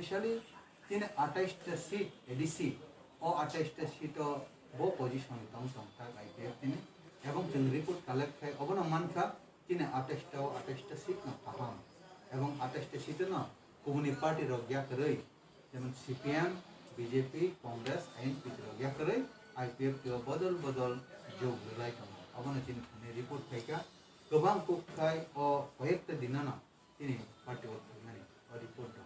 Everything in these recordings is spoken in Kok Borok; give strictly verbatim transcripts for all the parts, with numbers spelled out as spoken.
Actually, tini atais ta seat A D C, o atais ta seat o bo position tong tong tak I P F T ni. Ebong chwng report collect khai obono mankha, tini atais ta o atais ta seat no kaham. Ebong atais ta seat no kubuni party rok yakarwi, jemon C P M, B J P, Congress, I N P rok yakarwi I P F T o bodol bodol jog rwlai tongo. Obono chini thani report phaikha, kwbang kuk khai o koyekta dinano tini party o thangmani o report rok.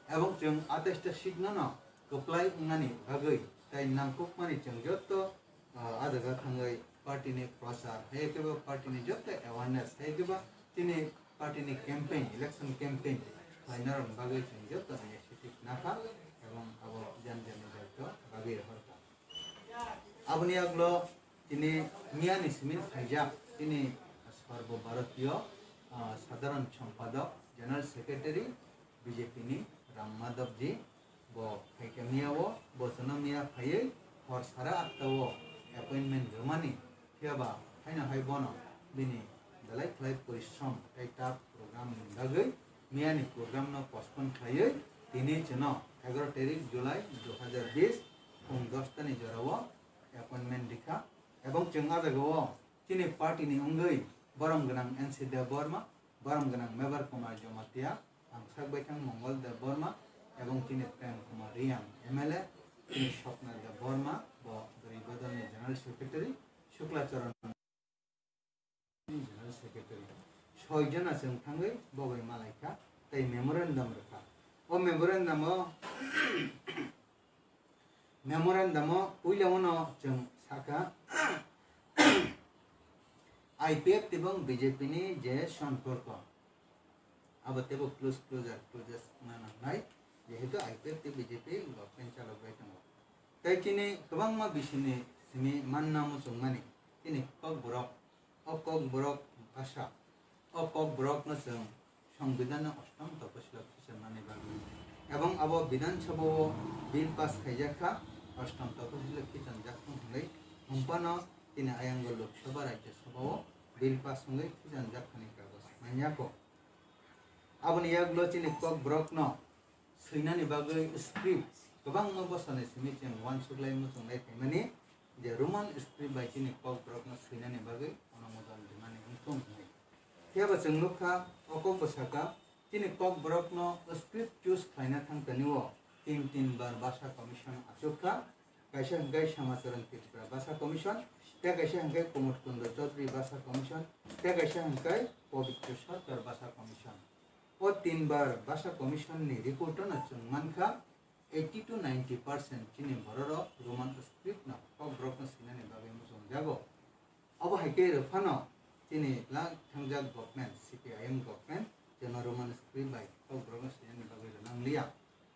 Ebong chwng atais ta seat no no kwplai wngnani bagwi tai nangkukmani chwng jotto, ah, a jaga thangwi party ni prochar, hai khe ba party ni jotto awareness, hai khe ba tini party ni campaign, election campaign khlaina rok bagwi chwng jotto initiative nakha ebong abo jan jan ni daityo bagwi rohorkha. Aboni yagulo tini miyani simi phaijak tini Sarbo Bharatiyo, ah, Sadharan Sompadok, General Secretary B J P ni Ram Madhav ji, bo phaikha miya o, bo chwngno miya phaiwi hor sara atta o appointment rwmani, phiya ba haino hai bono bini belai khlai porishrom tei tough program ni bagwi miyani program no postpone khlaiwi tini chwngno egaroh tarik July dui hazar bish phung dos ta ni jora o appointment rikha. Ebong chwng a jaga o chini party ni wngwi borom gwnang N C Debbarma, borom gwnang Mebar Kumar Jamatia, thangsak baithang Mongol Debbarma, ebong chini Prem Kumar Reang M L A, chini Swapna Debbarma, bo Bwrwi Bodol ni General Secretary, Shukla Charan General Secretary. Soi jona chwng thangwi bogwi malaikha tei memorandum rwkha. O memorandum o, memorandum o puila uno chwng sakha I P F T tei B J P ni je somporko, abo teibo close, closer, closest wngna nangnai, jehetu I P F T tei B J P government chalok bai tongo. Tei chini kwbangma bisini simi manna muchungmani chini Kokborok, o Kokborok basa, o Kokborok no chwng Songbidan no Ashtam Tapasila khichannani bagwi. Ebong abo Bidhan Sabha o bill pass khaijak kha, Ashtam Tapasila khichanjak thung hwnwi, hwnphano chini ayang o Lok Sabha, Rajya Sabha o bill pass wngwi khichanjak khani kagoj manyako. Aboni yagulo chini Kokborok no swinani bagwi script kwbangma bosoni simi chwng uansuklai muchunglai phaimani je Roman script bai chini Kokborokno swinani bagwi onumodon rwmani wngthung hwnwi. Phiya ba chwng nukha, o kok bwsaka chini Kokborokno script choose khlaina thang tani o tin tin bar Bhasha Commission achukha, kaisa hwnkhe Samacharan Tripura Bhasha Commission, tei kaisa hwnkhe Kumud Kundo Chaudhary Bhasha Commission, tei kaisa hwnkhe Pabitra Sarkar Bhasha Commission. O tin bar Bhasha Commission ni report no chwng mankha, eighty to ninety percent chini bororok Roman script no Kokborok no swinani bagwi muchungjago. Obo hai khe rwphano chini lang thangjak government, C P I M government, chwngno Roman script bai Kokborok no swinani bagwi rwnang liya.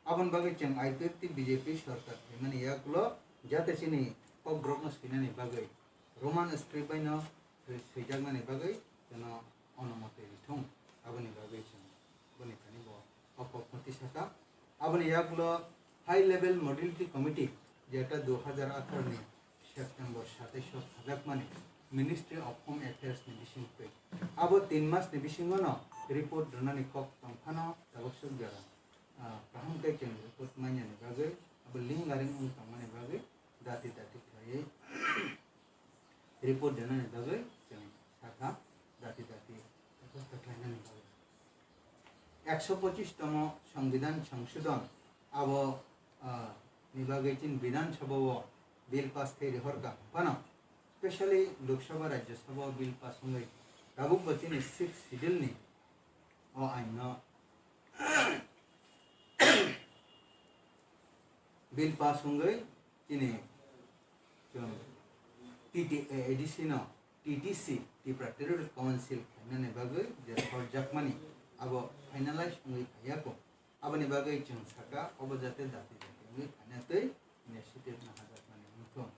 Aboni bagwi chwng I P F T B J P sorkar phaimani yagulo jate chini Kokborok no swinani bagwi Roman script bai no swi-, swijaknani bagwi chwngno onumoti rithung. Aboni bagwi chwng boni thani bo o kokno tisaka. Aboni yagulo High Level Modality Committee, jeta dui hazar atharo ni September satais o khajakmani Ministry of Home Affairs ni bisingtwi. Abo tin mas ni bisingo no report rwnani kok tongphano tabuk suk jora, ah, kaham khe chwng report manyani bagwi, abo lingering wng tongmani bagwi dati dati khlaiwi report rwnani bagwi chwng sakha, dati dati bekhosto khlainani bagwi. Ekso pochis tomo Songbidan Songshodhon abo, ah, ni bagwi chini Bidhan Sabha o bill pass khe rihorkha phano, specially Lok Sabha, Rajya Sabha o bill pass wngwi tabuk bo chini Sixth Schedule ni o ain no bill pass wngwi chini chwng T T A A D C no T T C, Tripura Territorial Council khainani bagwi je horjakmani abo finalize wngwi phaiyako. Aboni bagwi chwng sakha obo jate dati dati wngwi phaina tei initiative naharjakmani wngthung.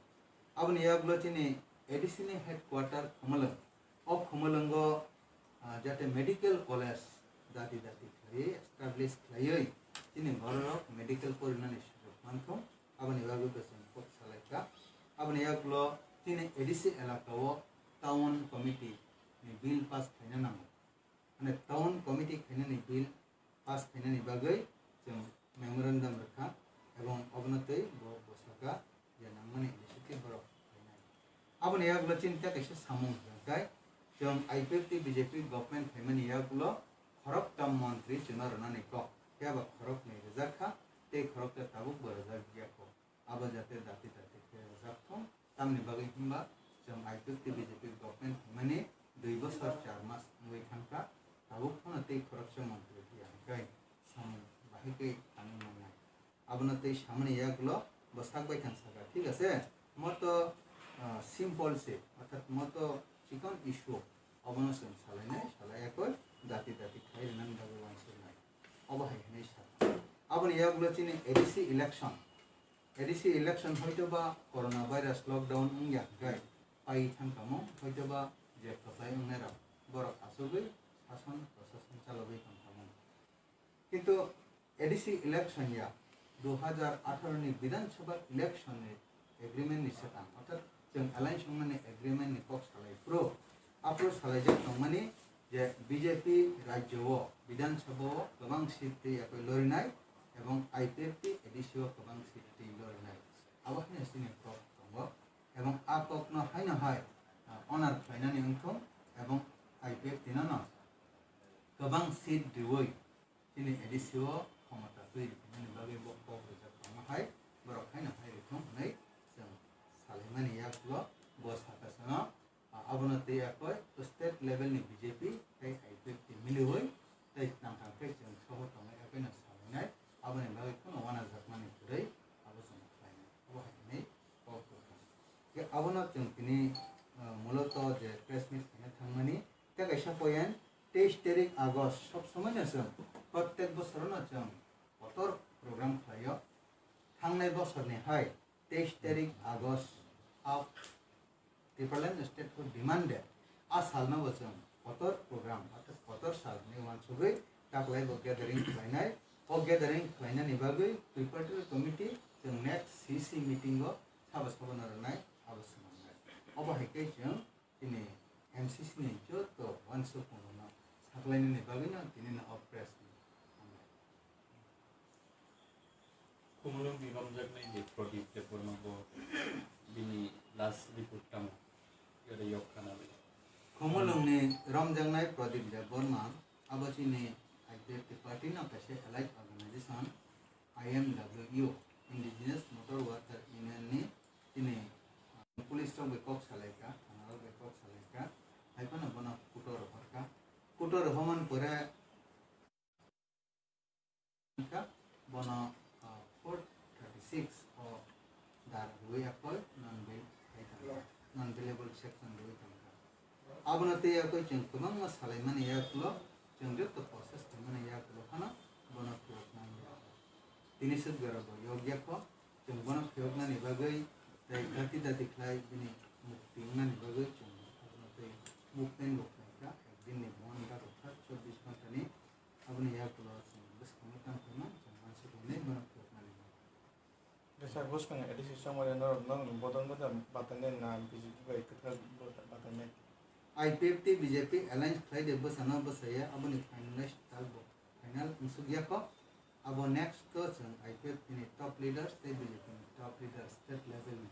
Aboni yagulo chini A D C ni headquarter Khumulwng. O Khumulwngo, ah, jate medical college dati dati khlaiwi establish khlaiwi chini bororok medical porinani sujok manthung. Aboni bagwi bo chwng kok salaikha. Aboni yagulo chini A D C elaka o town committee ni bill pass khaina nango. Mane town committee khainani bill pass khainani bagwi chwng memorandum rwkha, ebong obono tei bo bwsaka je nangmani initiative borok khlainai. Aboni yagulo chini tei kaisa samung hwnkhe, chwng I P F T B J P government phaimani yagulo khoroktham montri chwngno rwnani kok, phiya ba khoroknwi rwjak kha, tei khoroksa tabuk bo rwjak ya kho. Abo jate dati dati khe rwjak thung, tamni bagwi hwnba chwng I P F T B J P government hwnmani dui bosor char mas wngwi thangkha, tabuk phano tei khoroksa montri phiya hwnkhe samung bahai khe thangwi mannai. Abono tei samani yagulo bo sak bai thang saka, thik ase? Moto, ah, simple se, orthat moto chikon issue, obono chwng salainai, salai yakoi dati dati khai rwnani bagwi uansuknai. Obo hai hwnwi sakha. Aboni yagulo chini A D C election, A D C election hoito ba corona virus lockdown wngya hwnkhe pai thangkamo, hoito ba je kwplai wngnairok borok achugwi sason prosason chalogwi tongkamo. Kintu A D C election ya, dui hajar atharo ni Bidhan Sabha election ni agreement ni swkang, orthat chwng alliance wngmani agreement ni kok salai phuru, aphuru salaijak tongmani je B J P rajyo o Bidhan Sabha o kwbang seat twi yakoi lorinai ebong I P F T A D C o kwbang seat twi lorinai. Abo haino chini kok tongo ebong a kok no haino hai, ah, honor khlainani wngthung ebong I P F T no no kwbang seat riwi chini A D C o khomota twi rwkhinani bagwi bo kok rijak tongma hai borok haino hai rwthung hwnwi chwng salaimani yagulo bo sakasano, ah, abono tei yakoi state level ni B J P tei I P F T miliwi tei tang tang khe chwng soho tongnai yakoino salainai, aboni bagwi kheno uanajakmani kwrwi abo chwng khlainai. Abo hai hwnwi kok rwkha. Je abono chwng tini, ah, muloto je press meet khaina thangmani, tei kaisa point, teis tarik August, sob somoino chwng, prottek bosorono chwng kotor program khlaio. Thangnai bosorni hai teis tarik August o Tipraland State for Demand Day, a salno bo chwng kotor program, orthat kotor sal hwnwi uansugwi taklai bo gathering khlainai. O gathering khlainani bagwi preparatory committee chwng next C C meeting o sabo sabo no rwnai, abo swnamnai. Obo hai khe chwng chini M C C ni joto uansukmung no saklainani bagwi no tini no o press meet khlai. Khumulwng ni romjaknai je Pradip Debbarma bo bini last report tamo yore yok khana bai. Khumulwng ni romjaknai Pradip Debbarma abo chini I P F T party no kaisa allied organization I M W U, Indigenous Motor Worker Union ni chini, ah, police rok bai kok salai kha, thana rok bai kok salai kha, hai phano bono kuto rohor kha. Kuto rohormani pore kha, bono, ah, four thirty six o dar rwui yakoi non bail khai tong kha, non bailable section rwui tong kha. Abono tei yakoi chwng kwbangma salaimani yakulo, chwng joto process khaimani yakulo phano bono phiyoknani yago. Tini swk jorao bo yokya kho, chwng bono phiyoknani bagwi tei dati dati khlai bini mukti wngnani bagwi chwng abono tei movement bo khlai kha, ekdin ni bond dago kha, chobbish ghonta ni. Aboni yakulo chwng bwskango tang khaima chwng uansukmani bono phiyoknani. Bwswk bwskang A D C chongmani norok nokni bodol motha batainai na B J P bai kwthar batainai? I P F T B J P alliance khlai de bwsano bwsaya aboni finalize talbo final wngsuk yakho. Abo next o chwng I P F T ni top leaders tei B J P ni top leaders state level ni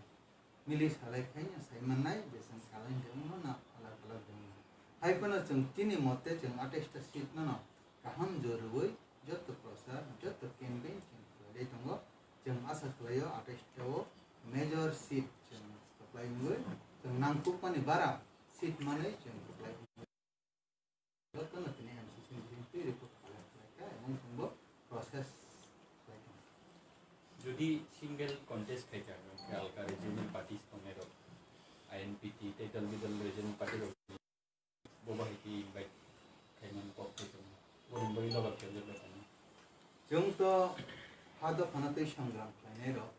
mili salai khaino sai mannai je chwng alliance de wngno na alag alag de wngno. Hai phano chwng chini mote chwng atais ta seat no no kaham jor rwui joto prochar, joto campaign chwng khlaiwi tongo. Chwng asa khlaio atais ta o major seat chwng kwplai wngwi, chwng nangkukmani bara seat manwi chwng kwplai wngwi. Jotono tini M C C ni bising twi report collect khlai kha, emon chwngbo process khlai tongo. Jodi single contest khai kha, hwnkhe alka regional parties tongnairok, I N P T, Taital Bidal regional party rok, bo bahai khe invite khaimani kok khe tongo. Boni bagwi lobar khe wngjak bai tongo. Chwng to ha dophano twi sangram khlainairok,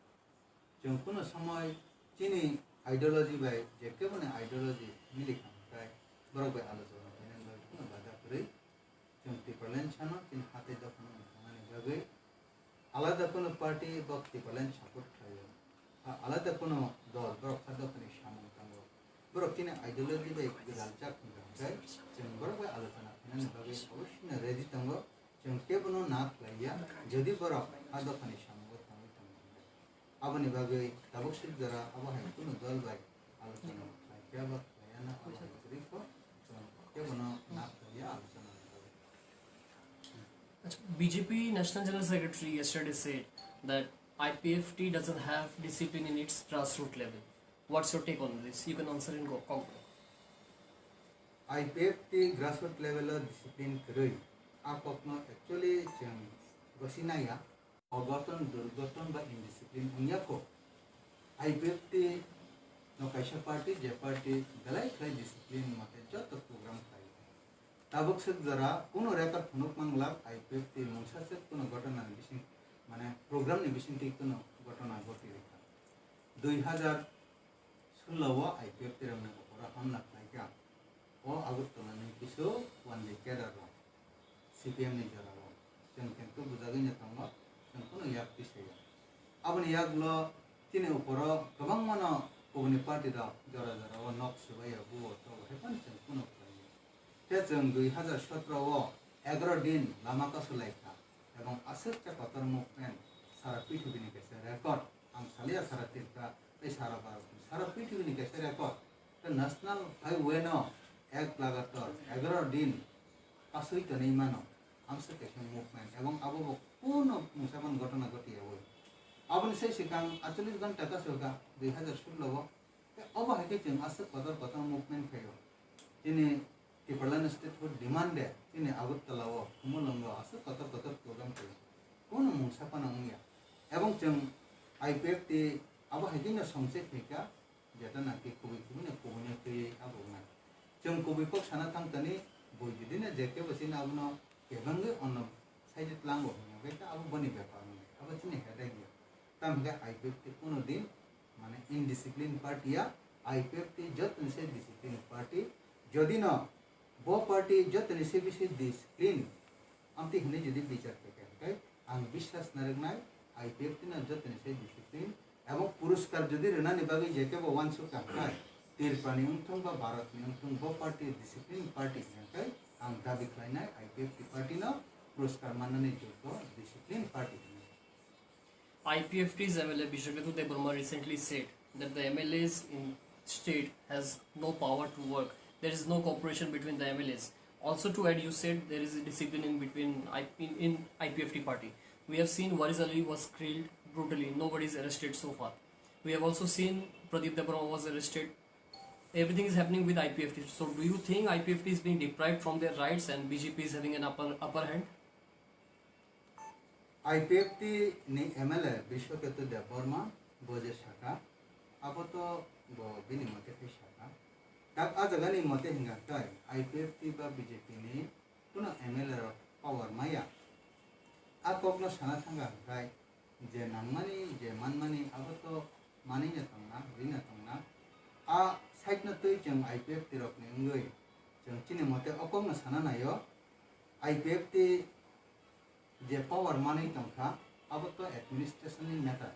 chwng kuno somoi chini ideology bai je keboni ideology mili kha hwnkhe borok bai alochona khainani bagwi kuno bada kwrwi. Chwng Tipraland sano chini ha tei dophano wngkha hwnani bagwi alada kuno party bo Tipraland support khlaio. Ha alada kuno dol borok ha dophani samung tango. Borok chini ideology bai gwdal jak hwnkha hwnkhe chwng borok bai alochona khainani bagwi obossino ready tongo. Chwng kebono na khlaiya, jodi borok ha dophani samungo thangwi tongkha. Aboni bagwi tabuk sik jora abo hai kunu dol bai alochona khlai phiya ba khlaiya na abo hai kwrwi kho, chwng kebono na khlaiya alochona ni bagwi. Acha, B J P National General Secretary yesterday said that I P F T doesn't have discipline in its grassroots level. What's your take on this? You can answer in Go- Kokborok. I P F T grassroots level o discipline kwrwi, a kokno actually chwng gosi naiya. Ogoton, durgoton ba indiscipline wngya kho. I P F T no kaisa party, je party belai khlai discipline mote joto program khlai. Tabuk swk jora kuno record phunuk manglak I P F T mungsa swk kuno gotona ni bising, mane program ni bisingtwi kuno gotona goti rikha. Dui hazar sullo o I P F T rokni bukharo hamla khlaikha. O Agartala ni kisu one day cadre rok C P M ni jora o. Chwng kintu bujagwi no tongo, chwng kuno yak tisaya. Aboni yagulo chini uporo kwbangmano kubuni party rok jora jora o nok swbaiya, buo tobo hai phano chwng kuno khlaiya. Tei chwng dui hazar sotro o egaroh din lama kasu laikha, ebong aswk cha kotor movement sara pithibini kaisa record. Ang salia sara Tripura tei sara Bharat ni sara pithibini kaisa record. Tei national highway no ek lagatar egaroh din kasui tonwi mano, amswk kaisa movement, ebong abo bo kuno mungsa phano gotona goti yaui. Aboni sai swkang aitchallish ghonta kasu kha dui hazar sullo o. Tei obo hai khe chwng aswk kotor kotor movement khaio. Chini Tipraland state hut demand de chini Agartala o Khumulwng o aswk kotor kotor program khaio. Kuno mungsa phano wngya. Ebong chwng I P F T abo hai khe no songse khaikha, jeta naki kubui kubui no kubui no twiwi abo wngnai. Chwng kubui kok sana thang tani bui jodi no je kebo chini abono kebengwi onno side tlango hwnwi khe abo boni bepar wngwi abo chini headache ya. Tamo khe I P F T kuno din mane indiscipline party ya, I P F T jotoni se discipline party. Jodi no bo party jotoni se bisi discipline, amtwi hinwi jodi bichar khe khe, hwnkhe ang biswas narwknai I P F T no jotoni se discipline, ebong puruskar jodi rwnani bagwi je kebo uansuk kha, hwnkhe Tripura ni wngthung ba Bharat ni wngthung, bo party discipline party hwnkhe ang dabi khlainai I P F T party no puruskar mannani jogyo discipline party hwnwi. I P F T's M L A Bishwaketu Debbarma recently said that the M L As in state has no power to work. There is no cooperation between the M L As. Also to add, you said there is a discipline in between I- in, in I P F T party. We have seen Waris Ali was killed brutally. Nobody is arrested so far. We have also seen Pradeep Debbarma was arrested. Everything is happening with I P F T. So do you think I P F T is being deprived from their rights and B J P is having an upper upper hand? I P F T ni M L A Bishwaketu Debbarma bo je saka, abo to bo bini mote khe saka. Tak a jaga ni mote hingka khe I P F T ba B J P ni kuno M L A rok power maya. A kok no sana thangka hwnkhe je nangmani, je manmani, abo to manwi no tongna, rwi no tongna. A side no twi chwng I P F T rok ni wngwi chwng chini mote o kok no sana naio. I P F T je power manwi tongkha, abo to administration ni matter.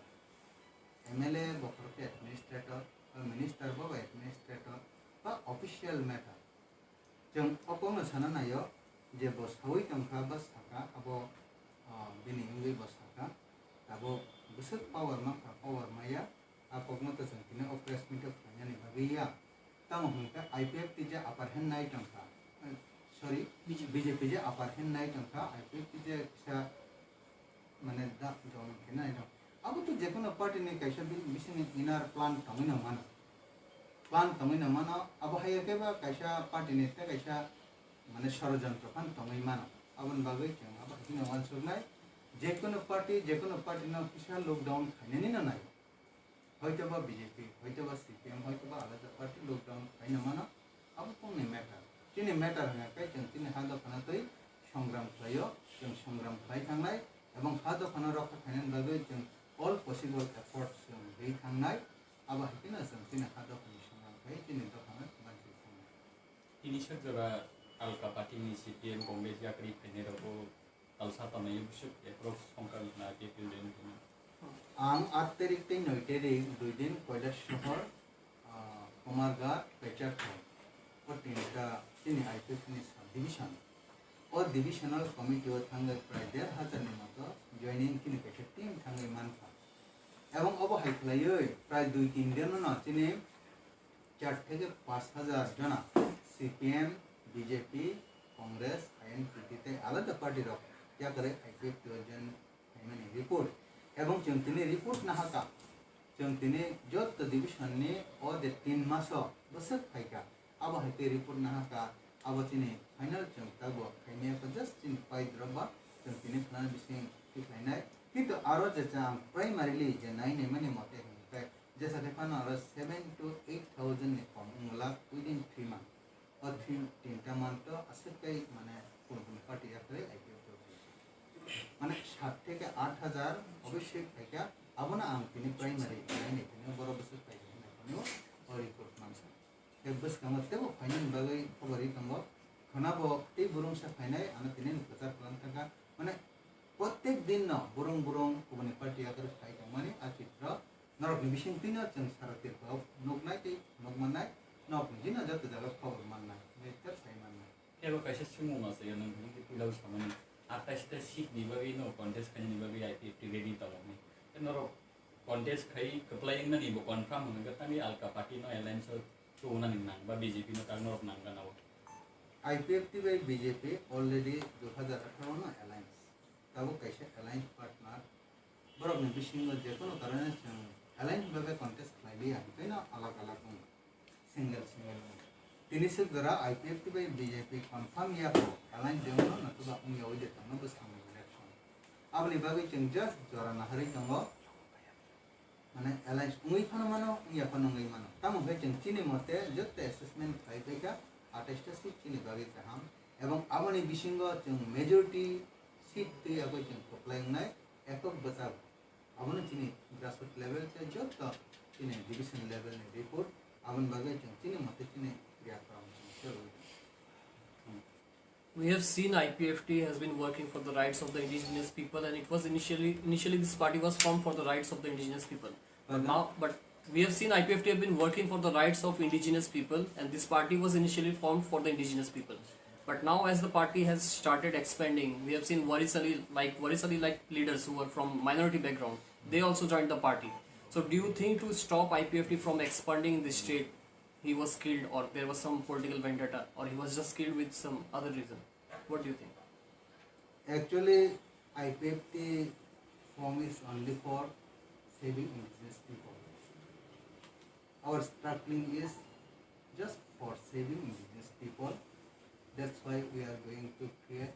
M L A bokhorok khe administrator, ba minister bo administrator, ba official matter. Chwng o kokno sana naio je bo saui tongkha ba saka, abo, ah, bini wngwi bo saka, tabuk bwswk power mankha, power maya, a kokno to chwng tini o press meet o khlainani bagwi ya. Tamo hwnkhe I P F T je upper hand nai tongkha, eh, sorry, B J P. B J P je upper hand nai tongkha, I P F T je kisa mane da, dol khe nai tong. Abo to jekono party ni kaisa bi-, bisingni inner plan tongwi no mano. Plan tongwi no mano, abo hai khe ba kaisa party ni tei kaisa mane sorojontro phan tongwi mano. Aboni bagwi chwng abo hai kheno uansuknai, jekono party, jekono party no kisa lockdown khainani no nai. Hoitoba B J P, hoitoba C P M, hoitoba alada party lockdown khaina mano, abo kongni matter. Chini matter hwnka khe chwng chini ha dophano twi songram khlaio, chwng songram khlai thangnai, ebong ha dophano rokha khainani bagwi chwng all possible efforts chwng rwi thangnai, abo hai kheno chwng chini ha dophani songram khlai chini dophano bantwi thangnai. Tini sak jora alka party ni C P M Congress yakri phainai rogo Talsa tonwi bwswk approx songkha wngkha na tei twi rwngkha na? Ang aat tarik tei noi tarik dui din Kailash Sohor, ah, Kumarghat, Pecharthal. O tinta chini I P F T ni subdivision. O divisional committee o thangwi prai der hazar ni moto joining chini kaisa team thangwi mankha. Ebong obo hai khlaiwi prai dui tin din no chini char theke panch hazar jona C P M, B J P, Congress, I N P T tei alada party rok yakarwi I P F T o join phaimani report. Ebong chwng tini report nahaka, chwng tini jotto division ni o je tin maso bwswk phaikha, abo hai khe report nahaka, abo chini final chwng tabuk khaimaya kho, just chini pai drop ba chwng tini khna bising tikhlainai. Kintu aro je chwng primarily je nai naimani mote hwnkhe jesa khe phano aro seven to eight thousand ni kom wngla within three months. O three tinta month to aswk kai mane kun kun party yakarwi I P F T o mane sat theke aat hazar obossoi phaikha, abono ang tini primary nai naimani borok bwswk phaikha hwnwi o report mankha. Tei bwskango teibo phainani bagwi khobor ri tongo. Khwnabo tei burungsa phainai, ano tini kwchar kwlang thangkha. Mane, prottek din no burung burung kubuni party yakarwi phai tongmani a chitro norokni bisingtwino chwng sara Tripura o nuknai tei nukmannai, nokni jino joto jaga khobor mannai, letter sai mannai. Teibo kaisa swngmung aswk ya, nwng hwnwi puila o samani, attash ta seat ni bagwi no contest khainani bagwi I P F T ready tongo hwnwi. Tei norok contest khai kwplai wngnani bo confirm hwnwi tangwi alka party no alliance o tubunani nang ba B J P no tak norok nang gana o. I P F T bai B J P already dui hazar atharo no alliance. Tabuk kaisa alliance partner. Borokni bisingo jekono karone chwng alliance bagwi contest khlai liya, tei no alag alag wngo, single single wngo. Tini swk jora I P F T bai B J P confirm ya kho, alliance de wngno no tuba wngya oi de tongno bwskangni election. Aboni bagwi chwng just jora naharwi tongo. Mane alliance wngwi phano mano, wngya phano wngwi mano. Tamo hwnkhe chwng chini mote jotto assessment khlai phaikha, atais ta seat chini bagwi kaham. Ebong aboni bisingo chwng majority seat twi agwi chwng kwplai wngnai ekok bwchak. Abono chini grassroots level tei jotto chini division level ni report, aboni bagwi chwng chini mote chini Kriya Forum chwng selo. We have seen I P F T has been working for the rights of the indigenous people, and it was initially, initially this party was formed for the rights of the indigenous people. But now, but we have seen I P F T have been working for the rights of indigenous people, and this party was initially formed for the indigenous people. But now, as the party has started expanding, we have seen Waris Ali, like Waris Ali, like leaders who were from minority background, they also joined the party. So, do you think to stop I P F T from expanding in the state, he was killed, or there was some political vendetta, or he was just killed with some other reason? What do you think? Actually, I P F T form is only for saving indigenous people. Our struggling is just for saving indigenous people. That's why we are going to create